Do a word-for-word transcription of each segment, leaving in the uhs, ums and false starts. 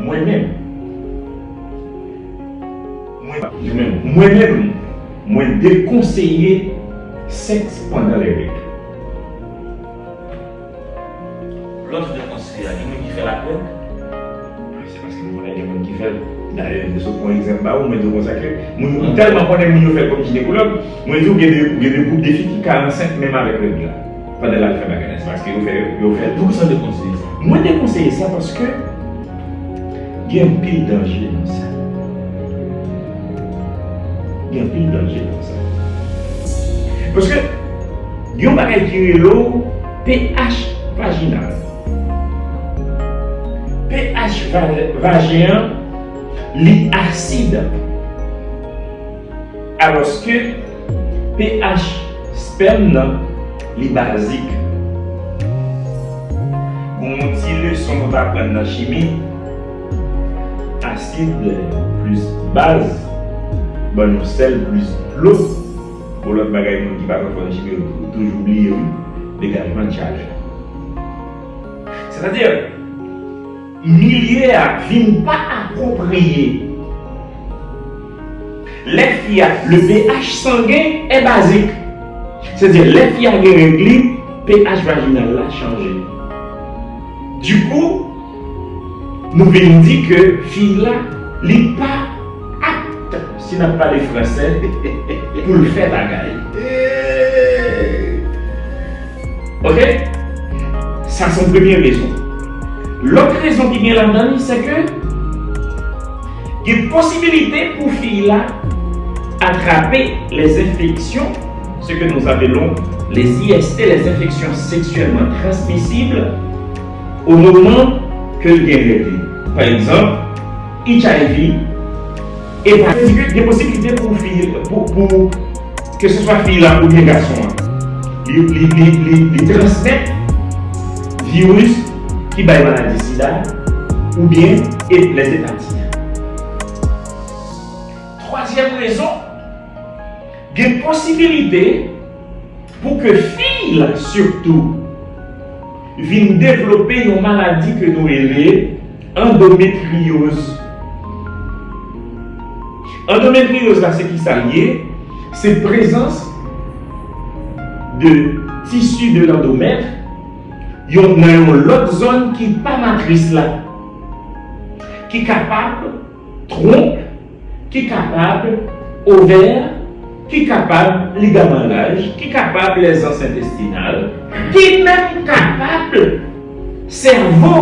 Mwen menm, mwen, mwen menm, mwen dekonseye sèks pandan lè règ. Lòt dekonsèy la, gen moun ki fè l ak règ? Se paske mwen konnen gen moun ki fè l. Dayè, m te sot pran egzanp ba ou, mwen di w konsa ke moun, m tèlman konnen moun yo fè l kòm jinekològ, mwen di w gen de, gen de gwoup de fi ki ka ansent menm avèk règ la. Pandan l al fè bagay la, se paske yo fè, yo fè l. Poukisa w dekonseye sa? Mwen dekonseye sa paske gen anpil danje nan sa. Gen anpil danje nan sa. Paske gen yon bagay ki rele w pH vajinal. pH va-, vajen an, li asid. Alòske pH spèm nan, li bazik. Gon yon ti leson nou t aprann nan chimi. Asid plis baz ban nou sèl plis dlo. Bon, lòt bagay, moun ki pa twò fò nan chimi yo toujou bliye, wi. Degajman chalè. Sètadi, milye a vin pa apwopriye. Lè fi a, le pH sangen est basique. Sètadi, lè fi a gen règ li, pH vajinal la chanje. Dikou, nou vin di ke fi la, li pa apt, si n ap pale fransè, pou l fè bagay. Oke? Sa se yon premye rezon. Lòt rezon ki gen ladan li, se ke gen posibilite pou fi la atrape les infections, ce que nous appelons les I S T, les infections sexuellement transmissibles, au moment ke l gen règ li. Pa egzanp, H I V, epi gen posibilite pou fi, pou, pou, ke se swa fi la oubyen gason an, li, li, li, li, li transmèt viris ki bay maladi sida oubyen e-, les hépatites. Twazyèm rezon, gen posibilite pou ke fi la sitou vin devlope yon maladi ke nou rele andometriyoz. Andometriyoz la, se ki sa l ye? Se prezans de tisi de landomèt yon, nan yon lòt zòn ki pa matris la, ki kapab twonp, ki kapab ovè, ki kapab ligaman laj, ki kapab lèzans entestinal, ki menm kapab sèvo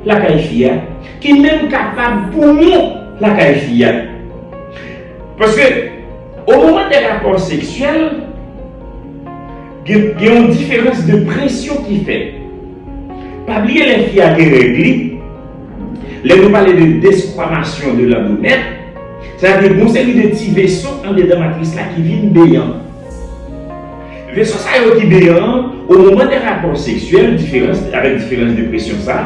lakay fi a, ki menm kapab poumon lakay fi a. Paske, o moman de rapò seksyèl, gen, gen yon diferans de presyon ki fèt. Pa bliye lè fi a gen règ li, lè nou pale de deskwamasyon de landomèt, sa vle di gon seri de ti veso andedan matris la ki vin beyan. Veso sa yo ki beyan an, o moman de rapò seksyèl, diferans, avèk diferans de presyon sa,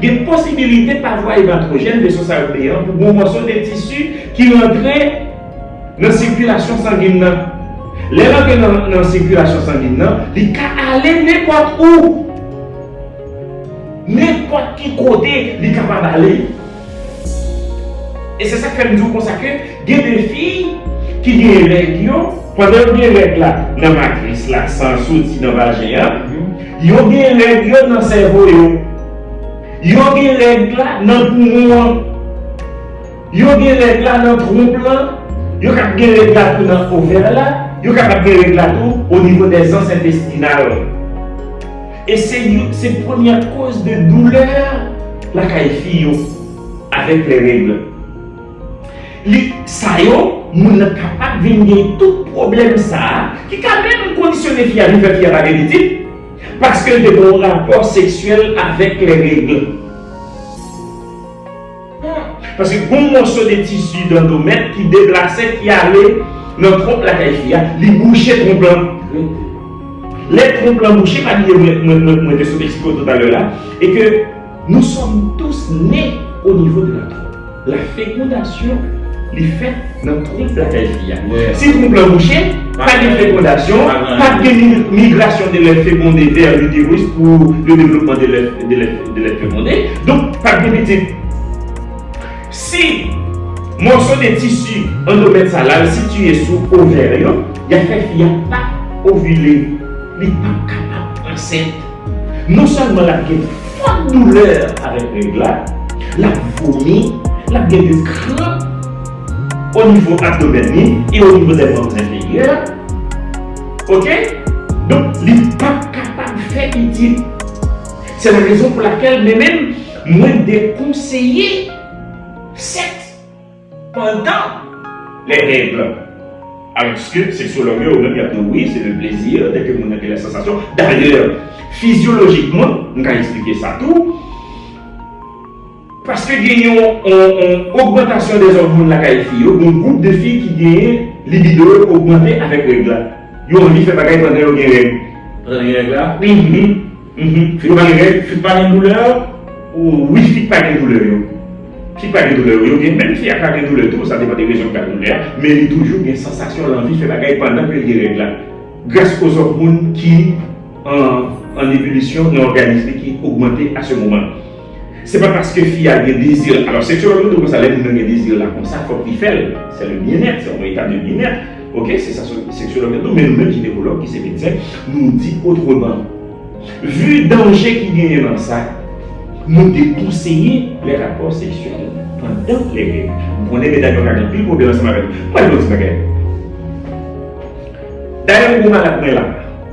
gen posibilite pa vwa evatwojèn veso sa yo beyan pou gon mòso de tisi ki rantre nan sikilasyon sangin nan. Lè l antre nan, nan sikilasyon sangin nan, li ka ale nenpòt ou. Nenpòt ki kote li kapab ale. E se sa k fè m di w konsa ke gen de fi ki gen règ yo, pandan yo gen règ la nan matris la, san soti nan vajen an, yo gen règ yo nan sèvo yo. Yo gen règ la nan poumon an. Yo gen règ la nan twonp lan, yo kab gen règ la tou nan ovè la, yo kapab gen règ la tou o nivo dè zans entestinal. E se yo, se premyè koz de doulè lakay fi yo avèk lè règ. Li, sa yo, moun nan kapab vin gen tout pwoblèm sa a, ki ka menm kondisyone fi a, vin fè fi a pa gen pitit, paske l te gen yon rapò seksyèl avèk lè règ. Paske gon mòso de tisi landomèt ki deplase, ki ale nan twonp lakay fi a, li bouche twonp lan. Lè twonp lan bouche, pa bliye mwen, mwen, mwen, mwen te sot eksplike w talè la, e ke nous sommes tous nés au niveau de la trompe. La fécondation, li fèt nan twonp lakay fi a. Si twonp lan bouche, pa gen fécondation, pa gen migrasyon de l'œuf fécondé vers l'utérus pour le développement de l'œuf, de l'œuf, de l'œuf fécondé. Donk, pa gen pitit. Si mòso de tisi andomèt sa la sitiye sou ovè yo, y a fè fi a pa ovile, li p ap kapab ansent. Non sèlman l ap gen fòt doulè avèk règ la, l ap vomi, l ap gen de kranp o nivo abdomèn li e o nivo dè manm enferyè. Oke? Donk, li p ap kapab fè pitit. Se la rezon pou lakèl mwen menm, mwen dekonseye sèks pandan les règles. Alòske seksològ yo, yo menm, y ap di w, wi, c'est le plaisir, dès que moun nan gen la sensation. Dayè, fizyolojikman, m ka eksplike sa tou, paske gen yon, yon, yon ogmantasyon dè òmòn lakay fi yo, yon gwoup de fi ki genyen libido yo ogmante avèk règ la. Yo anvi fè bagay pandan yo gen règ. Pandan gen règ la? Mhm. Mhm. Fi pa gen règ, fi pa gen doulè? Wi, fi pa gen doulè yo. Fi pa gen doulè yo. Yo gen, menm fi a ka gen doulè tou, sa depann de rezon ki ka gen doulè a, men li toujou gen sansasyon l anvi fè bagay pandan ke l gen règ la. Gras o òmòn ki an, an ebilisyon nan òganis li ki ogmante a se moman. Se pa paske fi a gen dezi. Alò, seksològ yo di w konsa, lè moun nan gen dezi la konsa, fòk li fè l. C'est le bien-être, c'est un état de bien-être. Oke, se sa seksològ yo di w, men nou menm jinekològ ki se medsen, nou di otreman. Vu danje ki genyen nan sa, nou dekonseye les rapports sexuels pendant les règles. M konnen medam yo ka gen anpil pwoblèm ansanm avèk nou. Mwen, mwen di bagay. Dayè, m gon malad mwen la.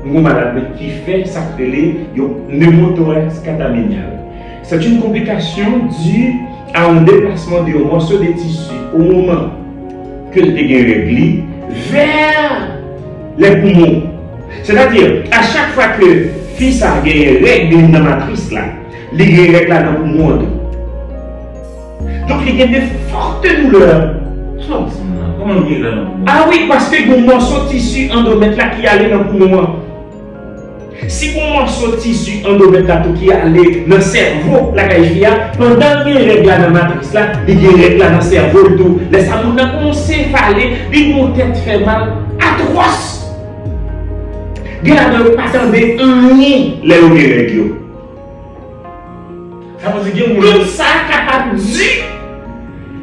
M gon malad mwen ki fè sa k rele yon pneumothorax catamenial. C'est une complication due à un déplacement de morceaux de tissu au moment ke l te gen règ li vers les poumons. Sètadi, a chak fwa ke fi sa a genyen règ li nan matris la, li gen règ la nan poumon an tou. Donk, li gen de fòt doulè. Sa w di m la? Kòman l gen règ la nan poumon? A wi, paske gen yon mòso tisi andomèt la ki ale nan poumon an. Si gon mòso tisi andomèt la tou ki ale nan sèvo lakay fi a, pandan l gen règ la nan matris la, li gen règ la nan sèvo l tou. Lè sa moun nan kòmanse pale, li gon tèt fè mal atwòs. Gen ladan yo pa tande anyen lè yo gen règ yo. Sa vle di gen moun. Tout sa kapab di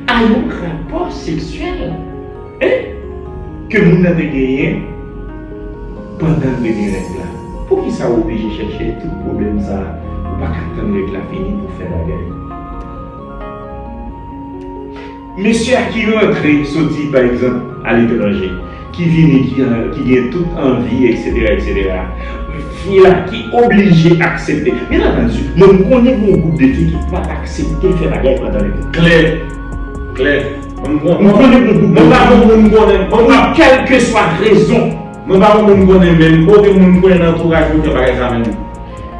a yon rapò seksyèl, en, ke moun nan te genyen pandan l te gen règ la. Poukisa w oblije chèche tout pwoblèm sa a? Ou pa ka tann règ la fini pou w fè bagay. Mesye a ki rantre, soti, pa egzanp, aletranje, ki vini, ki, ki gen tout anvi, etsetera, etsetera. Fi la ki oblije aksepte. Byen antandi, mwen, m konnen gen yon gwoup de fi ki p ap aksepte fè bagay pandan l gen. Klè. Klè. Mwen, mwen, m konnen gen yon gwoup de fi. Mwen pa yon moun m konnen. Mwen pa. Kèlkeswa rezon. Mwen pa yon moun m konnen menm. Kote moun konnen nan antouraj mwen fè bagay sa menm?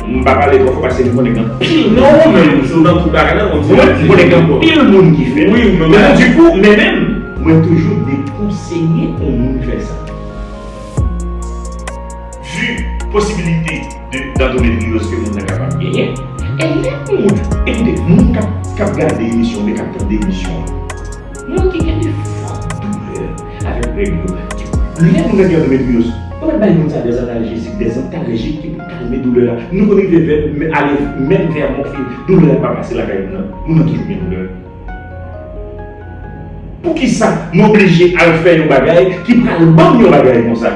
M pa pale twò fò paske m konnen gen anpil moun. Non, ou menm, se w nan tout bagay la, kontinye. Mwen, m konnen gen anpil moun ki fè. Wi, men. Men bon, dikou, men menm, mwen toujou dekonseye yon moun fè sa. Vu posibilite de, d'endométriose ke moun nan kapab genyen, e lè moun, ekoute, moun k ap, k ap gade emisyon, men k ap tande emisyon an, moun ki gen de fòt doulè avèk règ yo. Lè moun nan gen andometriyòz, yo mèt bay moun sa des analgésicks, des antalgésicks ki pou kalme doulè a. Nou konn rive vè, ale menm vè mòfin, doulè a pa pase lakay moun nan. Moun nan toujou gen doulè. Poukisa nou oblije al fè yon bagay ki pral ban m yon bagay konsa?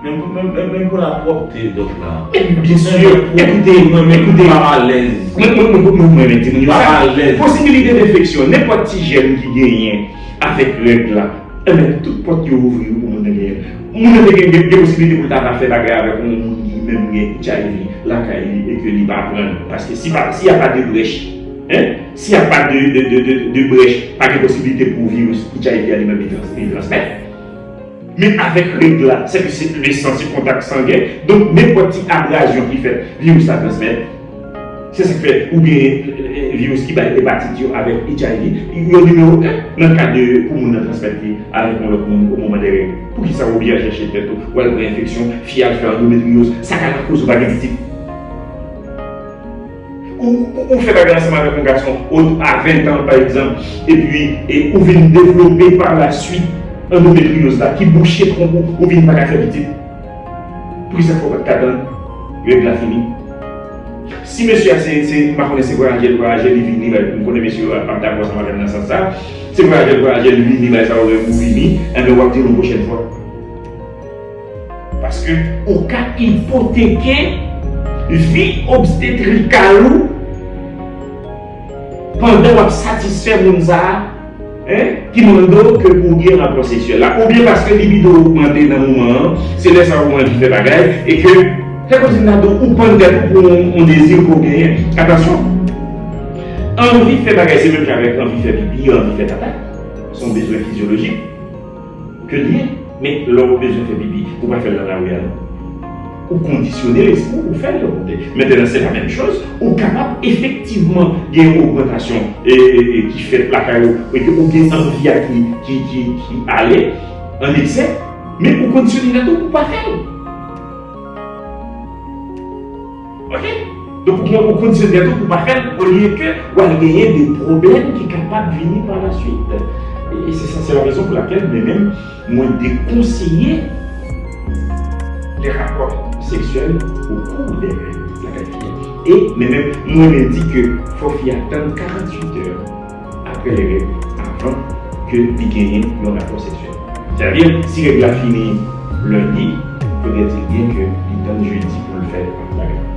Men, men, men, men pou la pwòpte, dòk la. Men byen si, ekoute, ekoute. M ap alèz. Mwen, mwen, mwen, mwen, mwen, mwen di moun yo sa. M ap alèz. Posibilite de enfeksyon, nenpòt ti jèm ki genyen avèk règ la, enben, tout pòt yo ouvri pou moun nan genyen. Moun nan te gen, gen, gen posibilite pou l ta va fè bagay avèk yon moun ki menm gen H I V lakay li e ke li pa pran l. Paske si pa, s'il y a pas de brèche, hein, s'il y a pas de, de, de, de, de brèche, pa gen posibilite pou viris H I V a li menm li trans-, li transmèt. Men avèk règ la, sèke se le san, se kontak sangen. Donk, nenpòt ti abrazyon ki fèt, viris la transmèt. Se sa k fè ou gen, eh, eh, viris ki bay epatit yo avèk H I V, yo nimewo en nan ka de pou moun nan transmèt li avèk yon lòt moun o moman de règ. Poukisa w oblije al chèche tèt ou, w al pran enfeksyon, fi a al fè andometryoz, sa ka lakoz ou pa gen pitit? Ou, ou, ou fè bagay ansanm avèk yon gason o, a ven tan, pa egzanp, epi e, ou vin devlope pa la swit andometryoz la ki bouche twonp ou, ou vin pa ka fè pitit. Poukisa fò w pa t ka tann règ la fini? Si mesye a se, se, m pa konnen se vwayaje l vwayaje, li vini, m konnen mesye yo ap dakò ansanm avè m nan sans sa, se vwayaje l vwayaje, li vini, bay sa ou vini, enben w ap di l yon pwochèn fwa. Paske ou ka ipoteke vi obstetrikal ou pandan w ap satisfè moun sa a, hein, ki mande w ke pou w gen rapò seksyèl la. Oubyen paske libido w ogmante nan moman an, se lè sa a ou anvi fè bagay, e ke, fè kòmsi m ta di w, ou pann tèt ou pou yon, yon dezi ke w genyen. Atansyon! Anvi fè bagay, se menm jan avèk anvi fè pipi, anvi fè tata. Se yon bezwen fizyolojik ke l ye. Men lè w bezwen fè pipi, ou pa fè l nan lari a non. Ou kondisyone lespri w pou w fè l, okontè. Mentnan, se la menm choz, ou kapab efektivman gen yon ogmantasyon e, e, e, ki fèt lakay ou, e ke ou gen anvi a ki, ki, ki, ki ale an eksè, men ou kondisyone tèt ou pou w pa fè l. Ok? Donk, ou gen, ou kondisyone tèt ou pou w pa fè l, olye ke w al genyen de pwoblèm ki kapab vini pa la swit. E, e se sa, se la rezon pou lakèl mwen menm, mwen dekonseye les rapports sexuels au cours des règles, lakay fi a. E mwen menm, mwen menm di ke fò fi a tann karanntuit è apre lè règ avan ke li genyen yon rapò seksyèl. Sètadi, si règ la fini lendi, faudrait-il bien ke li tann jedi pou l fè bagay.